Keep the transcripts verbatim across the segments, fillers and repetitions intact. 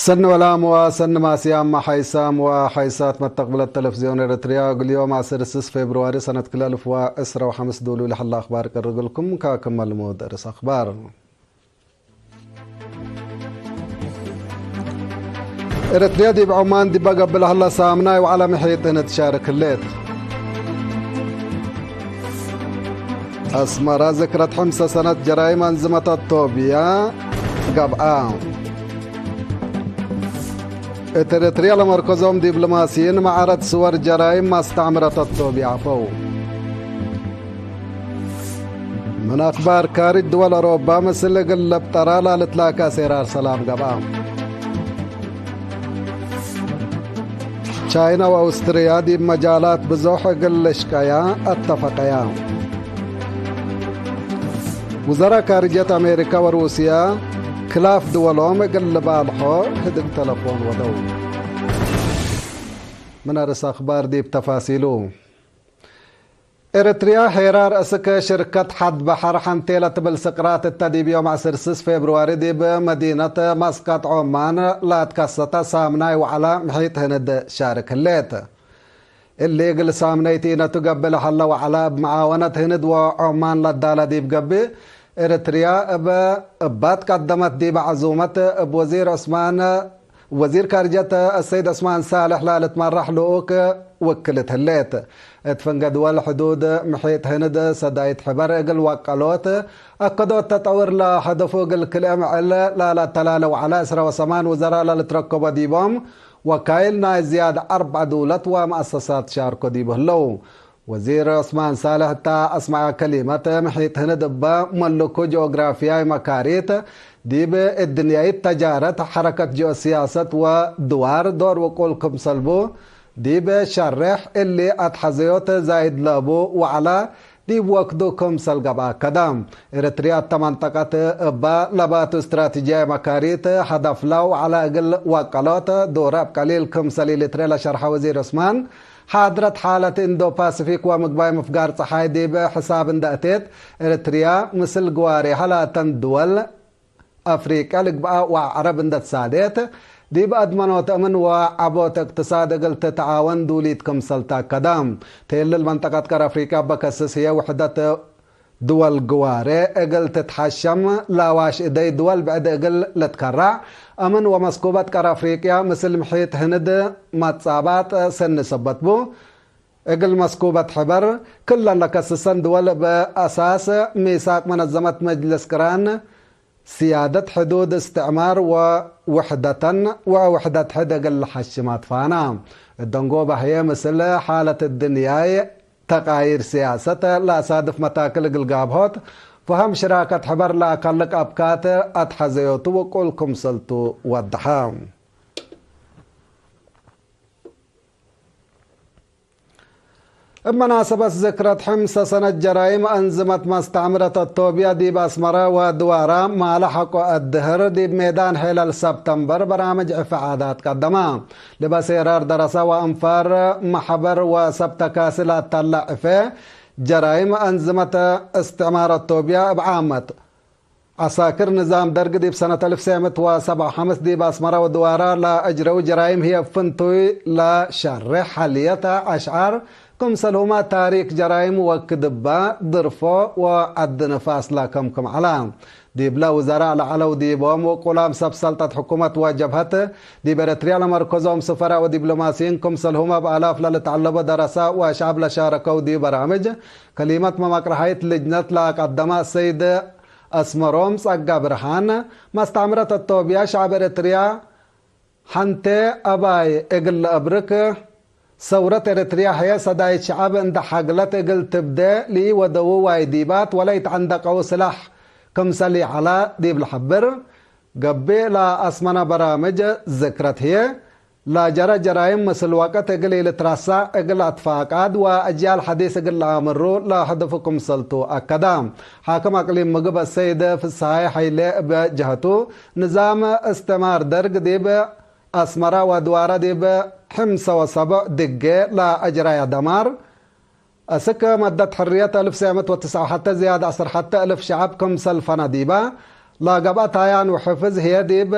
ሰኒ ወላም ወሰኒ ማስያም ሓይሳም ወሓይሳት መተቅብለት ተለፍዝዮን ኤረትርያ፣ እግል ዮም ዐስር ስስ ፌብርዋሪ ሰነት ክልኤ አልፍ ወዕስራ ወሐምስ ዱሉ ለሀለ አክባር ቀርግልኩም ካክም መልሙድ ርእስ አክባር። ኤረትርያ ዲብ ዖማን ዲበ ገብእ ለሀላ ሳምናይ ወዐለ ምሒጥ ንትሻርክ ህሌት። አስመረ ዝክረት ሕምሰ ሰነት ጀራይም አንዝመት አቶብያ ገብአ። እት ኤረትርያ ለመርከዞም ዲብሎማሲይን መዓረድ ስወር ጀራይም መስተዕምረት አቶብያ ዐፈው። ምን አክባር ካርጅ ድወል አውሮፓ ምስል እግል ለብጠራ ላልትላከ አሴራር ሰላም ገብአ። ቻይና ወአውስትርያ ዲብ መጃላት ብዞሕ እግል ልሽቀያ አተፈቀያ። ውዘራ ካርጀት አሜሪካ ወሩስያ ክላፍ ድወሎም እግል ልባልሖ ህድግ ተለፎን ወደው። ምን አርስ አክባር ዲብ ተፋሲሉ። ኤረትርያ ሄራር እስክ ሽርከት ሐድ በሐር ሐንቴ ለትብል ስቅራት እተ ዲብ ዮም ዐስር ስስ ፌብርዋሪ ዲብ መዲነት መስቀጥ ዖማን ለአትከሰተ ሳምናይ ወዐለ ምሒጥ ህንድ ሻርክ ህሌት። እሊ እግል ሳምነይ ቲነቱ ገብእ ለሀለ ወዐለ እብ መዓወነት ህንድ ወዖማን ለዳለ ዲብ ገብእ፣ ኤረትርያ እብ እባት ቀደመት ዲብ ዐዙመት እብ ወዚር ዑስማን ወዚር ካርጀት አሰይድ ዑስማን ሳልሕ ላልትመራሕ ልኡክ ውክልት ህሌት። እት ፍንገ ድወል ሕዱድ ምሒጥ ህንድ ሰዳይት ሕበር እግል ወቀሎት፣ አከዶት ተጠውር ለሀደፉ እግል ክልኤ ምዕል ላላተላለ ወዐለ ዕስራ ወሰማን ውዘራ ላልትረከቦ ዲቦም፣ ወካይል ናይ ዝያድ አርበዕ ድውለት ወመአሰሳት ሻርኮ ዲቡ ህለው። ወዚር ዑስማን ሳልሕ እተ አስመዐ ከሊመት፣ ምሒጥ ህንድ እበ መልኩ ጂኦግራፊያይ መካሪት፣ ዲብ እድንያይት ተጃረት፣ ሐረከት ጂኦሲያሰት ወድዋር ዶር ውቁል ክምሰልቡ ዲብ ሸሬሕ፣ እሊ አትሐዘዮት ዛይድ ለቡ ወዐለ ዲብ ወክዱ ክምሰል ገብአ አከደ። ኤረትርያ እተ መንጠቀት እበ ለባቱ እስትራቲጂያይ መካሪት፣ ሀደፍላ ወዐለ እግል ወቀሎት ዶር እብ ቀሊል ክምሰል ኢልትርኤ ለሸርሐ ወዚር ዑስማን፣ ሓድረት ሓለት ኢንዶ ፓሲፊክ ወምግባይ ምፍጋር ጸሓይ ዲብ ሕሳብ እንደ አቴት፣ ኤረትርያ ምስል ግዋሬሃ ላተን ድወል አፍሪቀ ልግብአ ወዐረብ እንደ ትሳዴት፣ ዲብ አድመኖት እምን ወዐቦት እቅትሳድ እግል ትትዓወን ዱሊት ክምሰል ተአከደ። ቴልል መንጠቀት ቀር አፍሪቀ በከስስ ህዬ ውሕደት ድወል ግዋሬ እግል ትትሐሸም፣ ላዋሽ እደይ ድወል ብዕድ እግል ልትከራዕ፣ አምን ወመስኩበት ቀር አፍሪቅያ ምስል ምሒጥ ህንድ መትጻባጥ ሰኒ ሰበት ቡ። እግል መስኩበት ሕበር፣ ክለን ለከስሰን ድወል እብ አሳስ ሚሳቅ መነዘመት መጅልስ ቅራን፣ ስያደት ሕዱድ እስትዕማር ወውሕደተን ወውሕደት ሕድ እግል ለሐሽም አትፋና። እደንጎበ ህዬ ምስል ሓለት እድንያይ ተቃይር ስያሰት ለአሳድፍ መታክል እግል ጋብሆት፣ ፈሀም ሽራከት ሕበር ለአከልቅ አብካት አትሐዘዮቱ ውቁል ክምሰልቱ ወደሐ። እብ መናሰበት ዝክረት ሕምሰ ሰነት ጀራይም አንዝመት መስተዕምረት አቶብያ ዲብ አስመረ ወድዋራ ማለ ሐቆ አድህር ዲብ ሜዳን ሔለል ሰብተምበር በራምጅ ዕፌ ዓዳት ቀደመ። ልበ ሴራር ደረሰ ወአንፋር መሐበር ወሰብ ተካሲ ለአተለ ዕፌ ጀራይም አንዝመት እስትዕማር አቶብያ እብ ዓመት ዐሳክር ንዛም ደርግ ዲብ ሰነት አልፍ ሰዕ ምእት ወሰብዓ ወሐምስ ዲብ አስመረ ወድዋራ ለአጅረው ጀራይም ህዬ እብ ፍንቱይ ለሸሬሕ ሐልየተ አሽዓር ክምሰልሁመ ታሪክ ጀራይም ወክድባ ድርፎ ወዐዲ ንፋስ ለከምክም ዐለ። ዲብለ ውዘራእ ለዐለው ዲቦም ውቁላም ሰብ ሰልጠት ሕኩመት ወጀብሀት ዲብ ኤረትርያ ለመርከዞም ስፈራ ወዲብሎማሲይን ክምሰልሁመ እብ አላፍ ለልትዐለቦ ደረሰ ወሸዐብ ለሻረከው ዲብ በራምጅ ከሊመት መመቅረሐይት ልጅነት ለአቀደመ ሰይድ አስመሮም ጸጋ ብርሃን፣ መስተዕምረት አቶብያ ሸዐብ ኤረትርያ ሐንቴ አባይ እግል ለአብርክ፣ ሰውረት ኤረትርያ ህዬ ሰዳይት ሸዐብ እንደ ሐግለት እግል ትብዴ ለኢወደዉ ዋይዲባት ወለኢተዐንደቀዉ ስላሕ ክምሰል ይዐለ ዲብ ለሐብር፣ ገብእ ለአስመነ በራምጅ ዝክረት ህዬ፣ ለጀረ ጀራይም ምስል ወቅት እግል ኢልትረሳዕ እግል አትፋቃድ ወአጅያል ሐዲስ እግል ለአምሩ ለሀደፉ ክምሰልቱ አከደ። ሓክም አቅሊም ምግብ አሰይድ ፍስሃይ ሐይሌ እብ ጀህቱ፣ ንዛም እስትማር ደርግ ዲብ አስመረ ወድዋረ ዲብ ሕምሰ ወሰብዕ ድጌ ለአጅረየ ደማር፣ እስክ መደት ሕርየት አልፍ ሰዕ ምእት ወትስዓ ወሐተ ዝያድ ዐስር ሐተ እልፍ ሸዐብ ክምሰል ፈነ ዲበ፣ ለገብአ ታያን ወሕፍዝ ህዬ ዲብ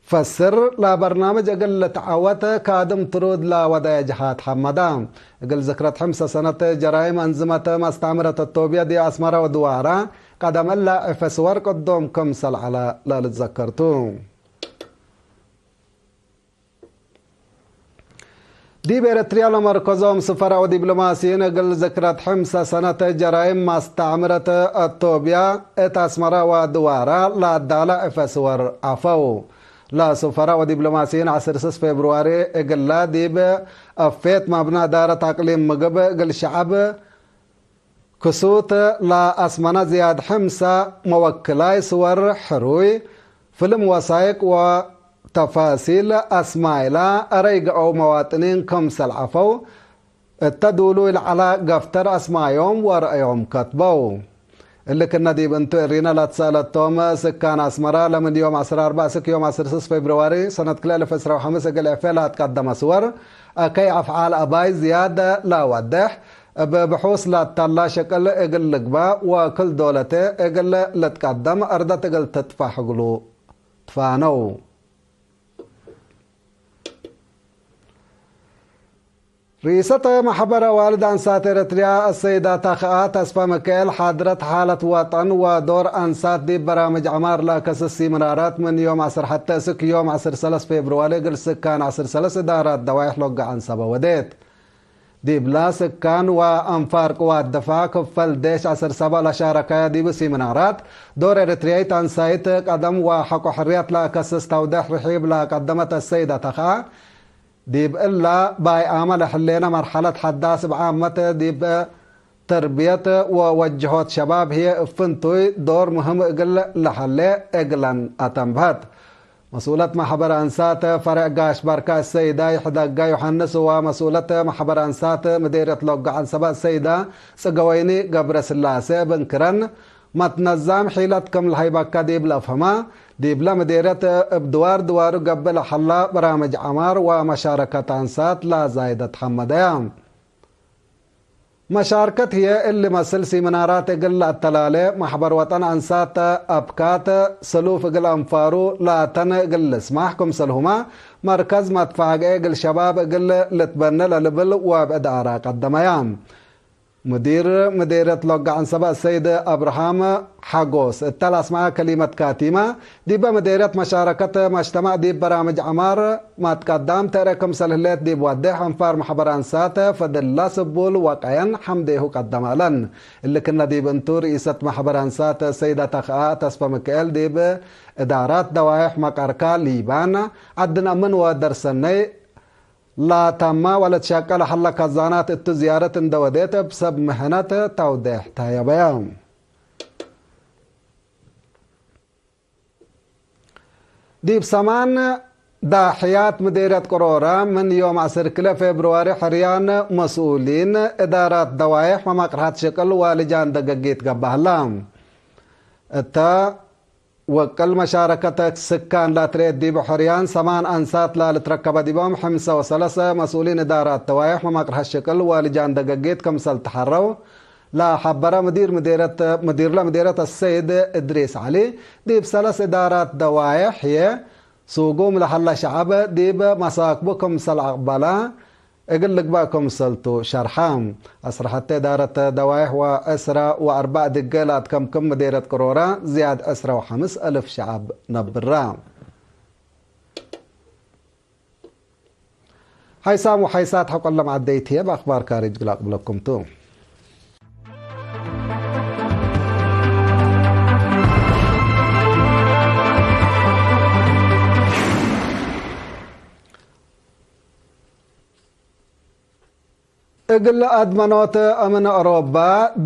ፈስር ለበርናምጅ እግል ልትዐወት ካድም ትሩድ ለወደየ ጀሃት ሐመደ። እግል ዝክረት ሕምሰ ሰነት ጀራይም አንዝመት መስተዕምረት እቶብየ ዲብ አስመረ ወድዋረ ቀደም እለ ዕፈ ስወር ቅዶም ክምሰል ዐለ ለልትዘከር ቱ። ዲብ ኤረትርያ ለመርከዞም ስፈራ ወዲብሎማሲይን እግል ዝክረት ሕምሰ ሰነት ጀራይም መስተዕምረት እቶብያ እት አስመረ ወድዋረ ለአዳለ ዕፈ ስወር ዐፈው። ለስፈራ ወዲብሎማሲይን ዐስር ስስ ፌብርዋሪ እግለ ዲብ እፌት መብነ እዳረት አቅሊም ምግብ እግል ሸዐብ ክሱት ለአስመነ ዝያድ ሕምሰ መወክላይ ስወር ሕሩይ፣ ፍልም ወሳይቅ ወተፋሲል አስማይላ አረይገአው መዋጥኒን ክምሰል ዐፈው፣ እተ ዱሉይ ለዐለ ገፍተር አስማዮም ወረአዮም ከትበው። እሊ ክነ ዲብ እንቱ እሪነ ለትሰአለቶም ስካን አስመረ ለምን ዮም ዐስር አርበዕ እስክ ዮም ዐስር ስስ ፌብርዋሪ ሰነት ክልኤ አልፍ ዕስራ ወሐምስ እግል ዕፌ ለአትቀደመ ስወር አከይ አፍዓል አባይ ዝያድ ለወዴሕ፣ እብ ብሑስ ላተላ ሸቅል እግል ልግበእ ወክል ዶለቴ እግል ልትቀደም አርደት እግል ትጥፋሕ እግሉ ትፋነው። ርኢሰት መሕበር አዋልድ አንሳት ኤረትርያ አሰይዳ ተኽአ ተስፋ ሚካኤል፣ ሓድረት ሓለት ወጠን ወዶር አንሳት ዲብ በራምጅ ዐማር ለከስስ ሲምናራት ምን ዮም ዐስር ሐቴ እስክ ዮም ዐስር ሰለስ ፌብርዋሪ እግል ስካን ዐስር ሰለስ እዳራት ደዋይሕ ሎገ ዐንሰበ ወዴት። ዲብላ ስካን ወአንፋር ቅዋት ድፋዕ ክፈል ዴሽ ዐስር ሰበዕ ለሻረከየ ዲብ ሲምናራት፣ ዶር ኤረትርያይት አንሳይት ቀደም ወሐቆ ሕርያት ለአከስስ ተውዴሕ ርሒብ ለቀደመት አሰይዳ ተኽአ፣ ዲብ እላ ባይአመ ለሕሌነ መርሐለት ሐዳስ እብ ዓመት ዲብ ተርብየት ወወጅሆት ሸባብ ህዬ እብ ፍንቱይ ዶር ምህም እግል ለሀሌ እግለን አተንብሀት። መስኡለት መሕበር አንሳት ፈሬዕ ጋሽ ባርካ ሰይዳ ይሕደጋ ዮሐንስ ወመስኡለት መሕበር አንሳት ምዴርየት ሎጋ ዐንሰበ ሰይዳ ጽገወይኒ ገብረስላሴ እብ እንክረን፣ መትነዛም ሒለት ክም ለሀይበከ ዲብ ለአፍህመ፣ ዲብለ ምዴርየት እብ ድዋር ድዋሩ ገብእ ለሐላ በራምጅ ዐማር ወመሻረከት አንሳት ለዛይደት ሐመደያ። መሻርከት ህዬ እሊ መስል ሲምናራት እግል ለአተላሌ፣ መሕበር ወጠን አንሳት አብካት ሰሉፍ እግል አንፋሩ ላተን እግል ልስማሕ ክምሰልሁመ፣ መርከዝ መትፋግኤ እግል ሸባብ እግል ልትበነ ለልብል ወብዕድ አራ ቀደመያ። ሙዲር ምዴርየት ሎጋ ዐንሰበ ሰይድ አብርሃም ሐጎስ እተ ለአስመዐ ከሊመት ካቲመ፣ ዲበ ምዴርየት መሻረከት መጅተመዕ ዲብ በራምጅ ዐማር መትቀዳም ተእረ ክምሰል ህሌት ዲብ ወዴሕ አንፋር መሕበር አንሳት ፈድላ ስቡል ወቀየን ሐምዴሁ ቀደመ እለን። እሊ ክነ ዲብ እንቱ ርኢሰት መሕበር አንሳት ሰይዳ ተኽአ ተስፈ ምክኤል ዲብ እዳራት ደዋይሕ መቀርካ ሊባን ዐድን አምን ወደርሰነይ ላተማ ወለትሸቀለ ሀለ ከዛናት እቱ ዝያረት እንደ ወዴት እብ ሰብ ምህነት ተውዴሕ ተሀየበየ። ዲብ ሰማን ዳሕያት ምዴርየት ቅሮረ ምን ዮም ዐስር ክልኤ ፌብርዋሪ ሕርያን መስኡሊን እዳራት ደዋይሕ ወመቅርሐት ሽቅል ወልጃን ደገጊት ገብአ ሀላ። እተ ወቅል መሻረከተ ስካን ላትርኤት ዲብ ሕርያን ሰማን አንሳት ላልትረከበ ዲቦም ሕምሰ ወሰለሰ መስኡሊን እዳራት ደዋይሕ ወመቅርሐት ሽቅል ወልጃን ደገጊት ክምሰል ተሐረው ለሐበረ ምዲር ምዴረት፣ ምዲርለ ምዴረት አሰይድ እድሪስ ዐሊ፣ ዲብ ሰለስ እዳራት ደዋይሕ ህዬ ሱጉም ለሀለ ሸዐብ ዲብ መሳክቡ ክምሰል አቅበለ፣ እግል ልግበእ ክምሰል ቱ ሸርሐ። አስረሐተ እዳረት ደዋይሕ ወዕስረ ወአርበዕ ድገ ለአትከምክም ምዴርየት ቅሮረ ዝያድ ዕስረ ወሐምስ አልፍ ሸዐብ ነብረ። ሓይሳም ወሓይሳት ሐቆለ መዓደይት ህዬ በአክባር ካርጅ እግል አቅብለኩም ቱ። እግል አድመኖት አምን አሮባ፣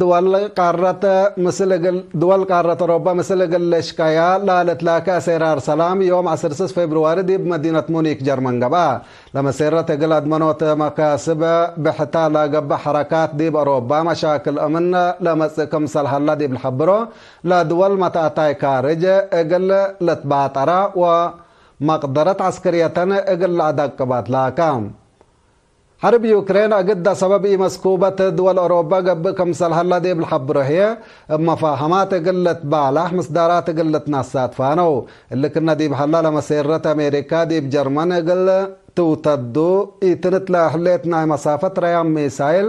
ድወል ቃረት ምስል እግል፣ ድወል ቃረት አሮባ ምስል እግል ለሽቀያ ላልትላከ አሴራር ሰላም፣ ዮም ዐስር ስስ ፌብርዋሪ ዲብ መዲነት ሙኒክ ጀርመን ገብአ። ለመሴረት እግል አድመኖት መካስብ ብሕታ ለገብእ ሐረካት ዲብ አሮባ መሻክል አምን ለመጽእ ክምሰል ሀላ ዲብ ለሐብሮ፣ ለድወል መትአታይ ካርጅ እግል ልትባጠራ ወመቅደረት ዐስከርየተን እግል ለአደቅብ አትላከ። ሐርብ ዩክሬን እግደ ሰበብ ኢመስኩበት ድወል ኦሮበ ገብእ ክምሰል ሀላ ዲብ ለሐብሮ ህዬ፣ እብ መፋሀማት እግል ልትባላሕ ምስዳራት እግል ልትነሳትፋ ነው። እሊ ክነ ዲብ ሀላ ለመሴረት አሜሪካ ዲብ ጀርመን እግል ትውተዱ ኢትንትለ ህሌት ናይ መሳፈት ረያም ሚሳይል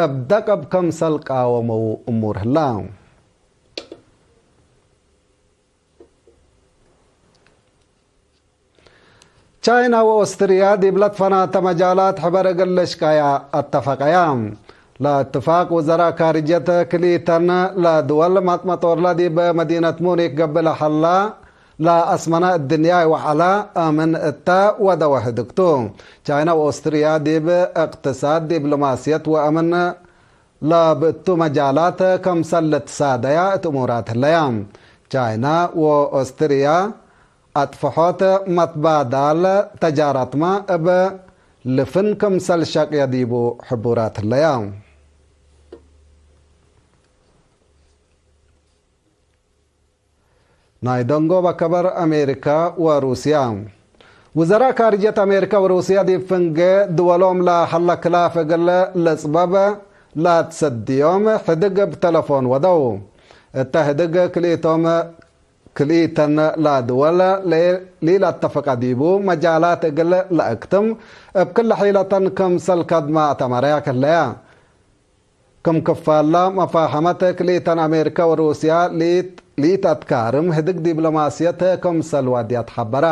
እብ ደቀብ ክምሰል ቃወመው እሙር ህላ። ቻይና ወኦስትርያ ዲብ ለትፈናተ መጃላት ሕበር እግል ልሽቀያ አተፈቀያ። ለእትፋቅ ውዘራእ ካርጀት ክልኢተን ለድወል መጥመጦርለ ዲብ መዲነት ሙኒክ ገብእ ለሐላ ለአስመነ እድንያይ ወዐለ አምን እተ ወደወ ህድግቱ። ቻይና ወኦስትርያ ዲብ እቅትሳድ፣ ዲብሎማስየት ወአምን ለብእቱ መጃላት ክምሰል ልትሳደያ እት እሙራት ህለያ። ቻይና ወኦስትርያ አጥፍሖት መትባዳል ተጃራትመ እብ ልፍን ክምሰል ሸቅየ ዲቡ ሕቡራት ህለያ። ናይ ደንጎበ ከበር አሜሪካ ወሩስያ። ውዘራእ ካርጀት አሜሪካ ወሩስያ ዲብ ፍንጌ ድወሎም ለሀለ ክላፍ እግል ለጽበብ ለትሰድዮም ሕድግ እብ ተለፎን ወደው። እተ ህድግ ክልኢቶም፣ ክልኢተን ለድወል ለ-፣ ሊለአተፍቀ ዲቡ መጃላት እግል ለአክትም እብ ክል ሒለተን ክምሰል ከድመ አተመረያ ክህለያ። ክም ክፋላ መፋሐመት ክልኢተን አሜሪካ ወሩስያ ሊት-፣ ሊተትካርም ህድግ ዲብሎማስየት ክምሰል ዋድያት ሐበራ።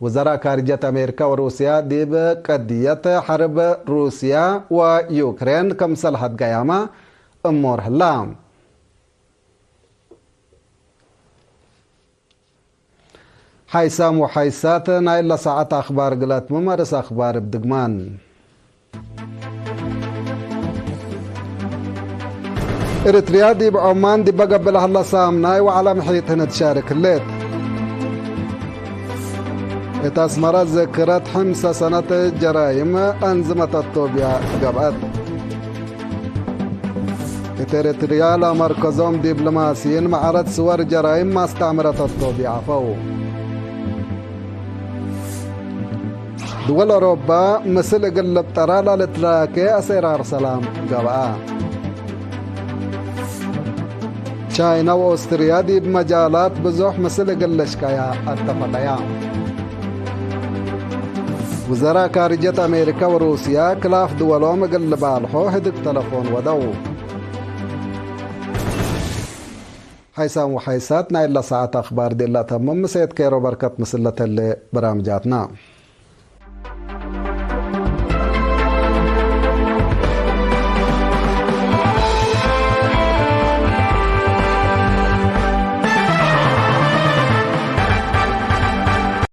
ውዘራእ ካርጀት አሜሪካ ወሩስያ ዲብ ቀድየት ሐርብ ሩስያ ወዩክሬን ክምሰል ሀድገያመ እሙር ህላ። ሓይሳም ወሓይሳት ናይለ ሰዓት አኽባር ግለት ምመርስ አኽባር እብ ድግማን። ኤሪትርያ ዲብ ዖማን ዲበ ገብእ ለሀለ ሳምናይ ወዐለ ምሒት ህነ ትሻርክ ህሌት። እት አስመረ ዝክረት ሕምሰ ሰነት ጀራይም አንዝመት አቶብያ ገብአት። እት ኤሪትርያ ለመርከዞም ዲብሎማስይን መዓረድ ስወር ጀራይም ማስተዕምረት አቶብያ ዐፈው። ድወል አውሮፓ ምስል እግል ልብጠራ ለልትላኬ አሴራር ሰላም ገብአ። ቻይና ወኦስትርያ ዲብ መጃላት ብዙሕ ምስል እግል ልሽቀያ አተፈቀያ። ውዘራእ ካርጀት አሜሪካ ወሩስያ ክላፍ ድወሎም እግል ልባልሖ ህድግ ተለፎን ወደው። ሓይሳም ወሓይሳት ናይለ ሰዓት አኽባር ዲላ ተምም። ምሴት ኬሮ በርከት ምስል ለተሌ በራምጃትና።